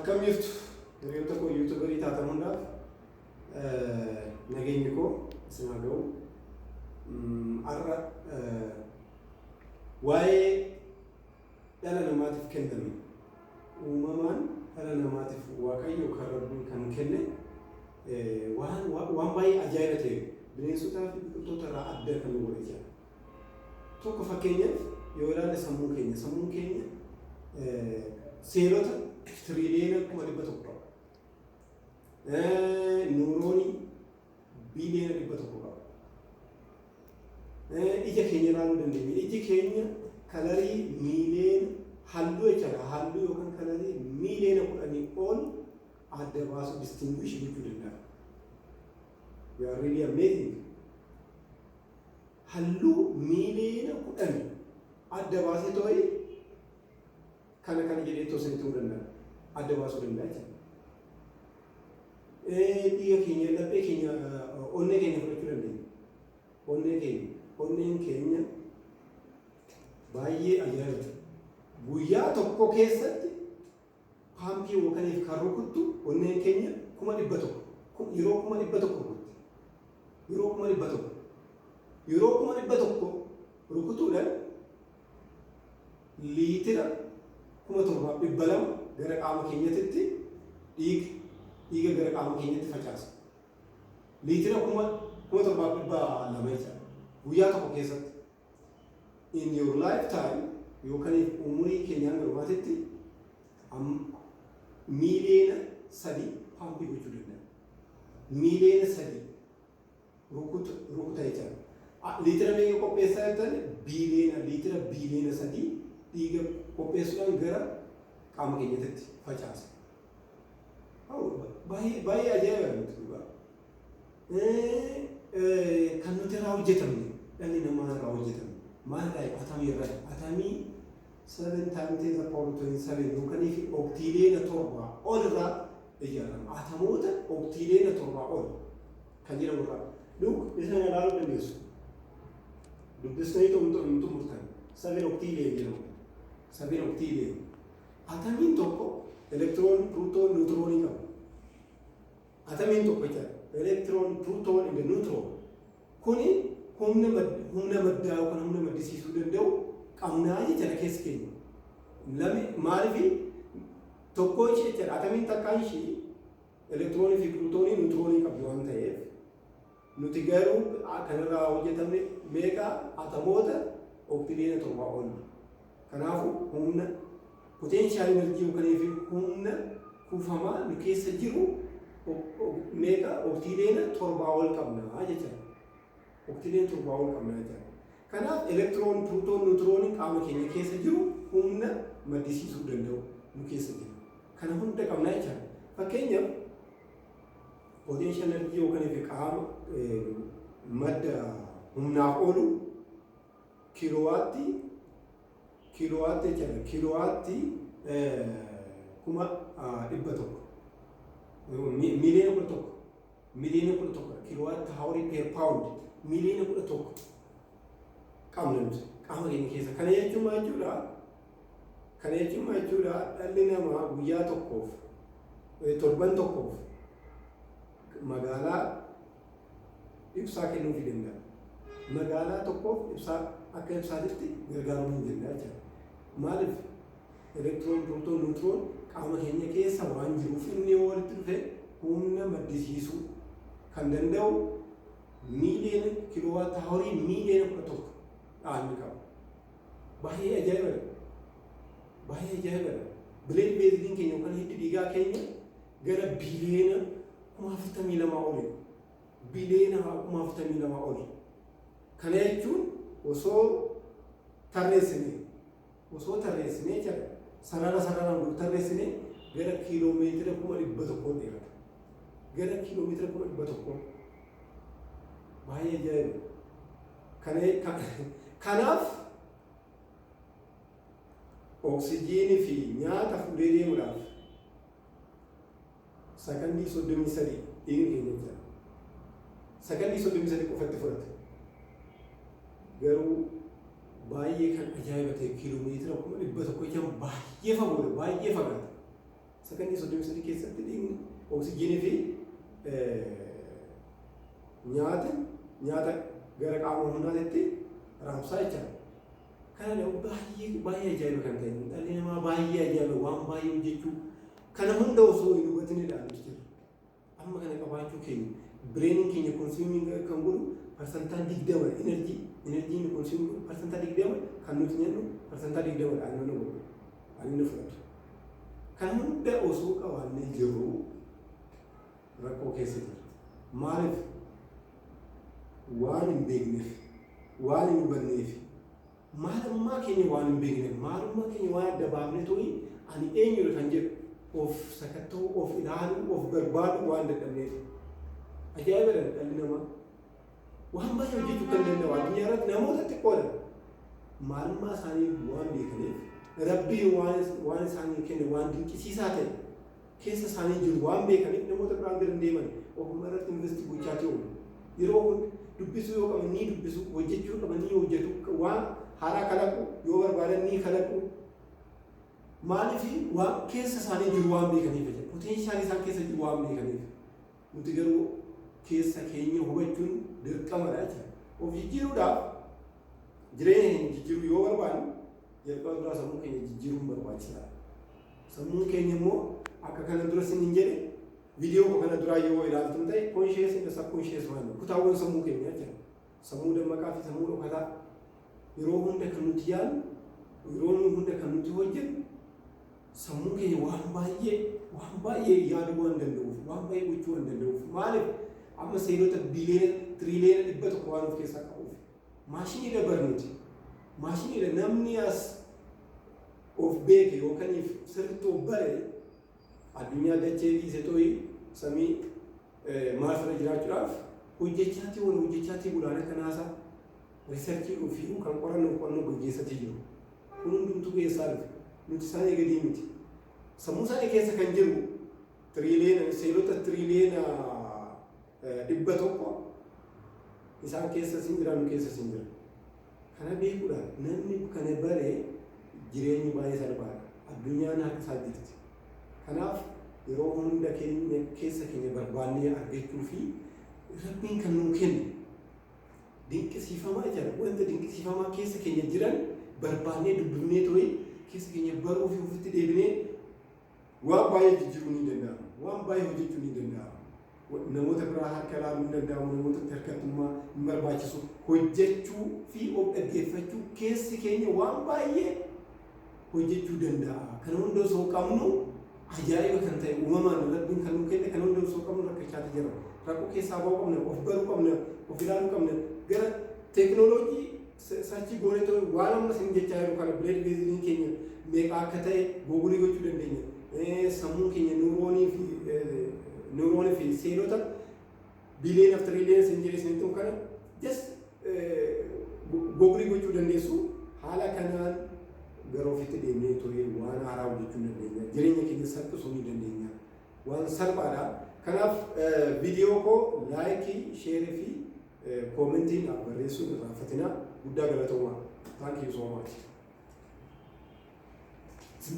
Akkam jirtu, hiriyoota koo YouTuberii taatan hundaaf nageenyi koo isin haa ga'u. Har'a waa'ee dhala namaatiif kenname, uumamaan dhala namaatiif Waaqayyo kan Rabbiin kan kenne, waan baay'ee ajaa'iba ta'e, bineensotaa fi biqiltoota irraa adda kan nu godhe jira. Tokko, fakkeenyaaf yoo ilaalle, sammuun keenya seelota tiriiliyoona 100,000 qaba. Nuuroonii biiliyoona 100 qaba. Ija keenya ilaaluu dandeenya. Iji keenya colorii miiliyoona, halluu jechaadha. Halluu yookaan colorii miiliyoona 10 ol adda baasuu, distinguish gochuu danda'a. We are really amazing. Halluu miiliyoona 10 adda baasee too'i kana kana jedhee tosanii ta'uu danda'a. Adda baasuu danda'a jechuudha. Dhiiga keenya, laphee keenya, onnee keenya fudhachuu dandeenya. Onnee keenya, onneen keenya baay'ee ajaa'iba. Guyyaa tokko keessatti paampii yookaan kan rukuttu onneen keenya 100,000, yeroo 100,000 rukutti. Yeroo 100,000. Yeroo 100,000 rukutuudhaan liitira 7,200 gara qaama keenyatti dhiiga gara qaama keenyatti facaasa. Liitira 7,200 jechaadha. Guyyaa tokko keessatti. In your lifetime yookaan umurii keenyaan garbaatitti miiliyoona 3 paampii gochuu danda'a. Miiliyoona 3 rukuta jechaadha. Liitira meeqa qopheessaa jettan? Liitira biiliyoona 3 dhiiga qopheessuudhaan gara qaama keenyatti facaasa. Baay'ee baay'ee ajaa'iba nuti dhugaa. Kan nuti irraa hojjetamne, dhalli namaa irraa hojjetamne maal irraa? Atamii irraa. Atamii 7 times 10 the power 27 yookaan fi oktiiliyoona 7 ol irraa ijaarama. Atamoota oktiiliyoona 7 ol kan jedhamu irraa. Look, isa kana ilaaluu dandeessu. Dubbistanii xumurtan. 7 octillion jedhamu. 7 octillion. Atamiin tokko elektiroon, pirootoon, niwutiroonii qaba. Atamiin tokko jechaadha. Electron, proton and neutron. Kuni humna maddaa yookaan humna maddisiisuu danda'u qabnaa jechaadha keessa keenya. Lami maaliifi tokko ishee jechaadha. Atamiin takkaan ishee elektiroonii fi pirootoonii, niwutiroonii qabdi waan ta'eef, nuti garuu kanarraa hojjetamne meeqa? Atamoota oktiiliyoona 7 ol. Kanaafuu humna potential energy yookaan fi humna kuufamaa nu keessa jiru meeqa? Oktiiliyoona 7 ol qabna jechaadha. Oktiiliyoona 7 ol qabna jechaadha. Kanaaf elektiroon, pirootoon, niwutirooniin qaama keenya keessa jiru humna maddisiisuu danda'u nu keessa jira. Kana hunda qabna jechaadha. Fakkeenyaaf, potential energy yookaan fi qaama madda humnaaf oolu kiiloowaatti jechaadha. Kiiloowaatti 100,000, 11,000,000, 11,000,000 kilowatt hourii per pound 11,000,000 qabna nuti qaama keenya keessa. Kana jechuun maal jechuudha? Kana jechuun maal jechuudha? Dhalli namaa guyyaa tokkoof, torban tokkoof magaalaa ibsaa kennuufii danda'a. Magaalaa tokkoof ibsaa akka ibsaatitti gargaaramuu hin danda'a jechuudha. Maaliif? Elektiroon, pirootoon, niwutiroon qaama keenya keessa waan jiruuf, inni yoo walitti dhufe humna maddisiisuu kan danda'u miiliyoona kilowatt hourii miiliyoona 11 dhaabni qaba. Baay'ee ajaa'ibadha. Baay'ee ajaa'ibadha. Blood vesseliin keenya yookaan hiddi dhiigaa keenya gara biiliyoona 42,000 oli. Biliyoona 42,000 oli. Kana jechuun osoo tarreessine jira, sarara sararaan ol tarreessine, gara kiiloomeetira 100,000 dheerata. Gara kiiloomeetira 100,000. Baay'ee ajaa'iba. Kanaaf oksijiinii fi nyaata fuudhee deemuudhaaf sakandii 33 dhiigni keenya jira. Sakandii 33 qofatti fudhata. Garuu baay'ee kan ajaa'iba ta'e, kiiloomeetira 100,000 jechuun baay'ee fagoodha, baay'ee fagaata. Sakandii 33 keessatti dhiigni oksijiinii fi nyaata gara qaama hundaatti raabsaa jechaadha. Kana baay'ee baay'ee ajaa'iba kan ta'e, dhalli namaa baay'ee ajaa'iba, waan baay'ee hojjechuu kana hunda osoo hin hubatinidha nuti jiru. Amma kana qabaachuu keenya, brainiin keenya consume kan godhu 20% energy inni consume godhu 20%, kan nuti nyaannu 20% inni godhu, inni fudhatu. Kan hunda osoo qabaannee jirru rakkoo keessa jira. Maaliif? Waan hin beekneef, waan hin hubanneef, maalummaa keenya waan hin beekneef, maalummaa keenya waan adda baafne too'i ani eenyudha kan jedhu of sakatta'uu, of ilaaluu, of barbaaduu waan dadhabneef. Ajaa'ibadha, dhalli namaa waan baay'ee hojjechuu kan danda'u addunyaa irratti namoota xiqqoodha. Maalummaa isaanii waan beekaniif, Rabbiin waan isaanii kenne, waan dinqisiisaa ta'e keessa isaanii jiru waan beekaniif, namoota biraan bira hin deeman, ofuma irratti invest gochaa jiru. Yeroo hunda dubbisuu yoo qaban ni dubbisu, hojjechuu yoo qaban ni hojjetu, waan haaraa kalaqu yoo barbaadan ni kalaqu. Maaliif? Waan keessa isaanii jiru waan beekaniif jecha. Potential isaan keessa jiru waan beekaniif. Nuti garuu keessa keenya hubachuun dirqamadha jechuudha. Of jijjiiruudhaaf, jireenya keenya jijjiiruu yoo barbaanne, jalqaba duraa sammuu keenya jijjiiruun barbaachisaadha. Sammuun keenya immoo akka kana dura sin jedhe, viidiyoo koo kana duraa yoo ilaaltu ta'e, conscious and subconscious mind, kutaawwan sammuu keenyaa jira. Sammuu dammaqaa fi sammuu dhokataa. Yeroo hunda kan nuti yaadnu, yeroo hunda kan nuti hojjennu, sammuun keenya waan baay'ee yaaduu waan danda'uuf, waan baay'ee gochuu waan danda'uuf. Maaliif? Amma seelota biliyoona tiriliyoona 100 waan of keessaa qabuuf. Maashiniidha barnuti. Maashiniidha. Namni as of beeke yookaan sirriitti of bare, addunyaa dachee dhiise tooyi samii Marsirra jiraachuudhaaf hojjechaatii wal hojjechaatii bulaan akka NASA research ofii kan qorannoo gaggeessatii jiru. Kun hundumtuu keessaa dhufe. Nuti isaanii gadii miti. Sammuu isaanii keessa kan jiru tiriliyoona, seelota tiriliyoona 100 isaan keessa sin jira, nu keessa sin jira. Kana beekuudhaan, namni kana bare, jireenyi baay'ee salphaadha. Addunyaan harka isaa jirti. Kanaaf yeroo hunda keenya keessa keenya barbaannee argachuu fi Rabbiin kan nuu kenne dinqisiifamaa jira. Wanta dinqisiifamaa keessa keenya jiran barbaannee dubbifnee ture keessa keenya baruu fi ofitti deebinee waan baay'ee jijjiiruu ni danda'ama. Waan baay'ee hojjechuu ni danda'ama. Namoota biraa harka ilaaluu hin danda'amu, namootatti harkattummaa hin barbaachisu. Hojjechuu fi of dhaggeeffachuu, keessi keenya waan baay'ee hojjechuu danda'a. Kana hunda osoo qabnu, ajaa'iba kan ta'e uumamaan Rabbiin kan nuu kenne kana hunda osoo qabnu rakkachaati jira. Rakkoo keessaa ba'uu qabna, of baruu qabna, of ilaaluu qabna. Gara teekinooloojii search goonee ta'u, waan amma isin jechaa jiru kana, blood vesseliin keenya meeqa akka ta'e Google gochuu dandeenya. Sammuun keenya neuronii fi seelota biliyoona fi tiriliyoona isin jedhe isinitti kana just Google gochuu dandeessu. Haala kanaan gara ofitti deemnee ture waan haaraa hojjechuu dandeenya. Jireenya keenya salphisuu ni dandeenya. Waan salphaadha. Kanaaf viidiyoo koo like, share fi comment naaf barreessuun irraanfatinaa. Guddaa galatoomaa. Thank you so much.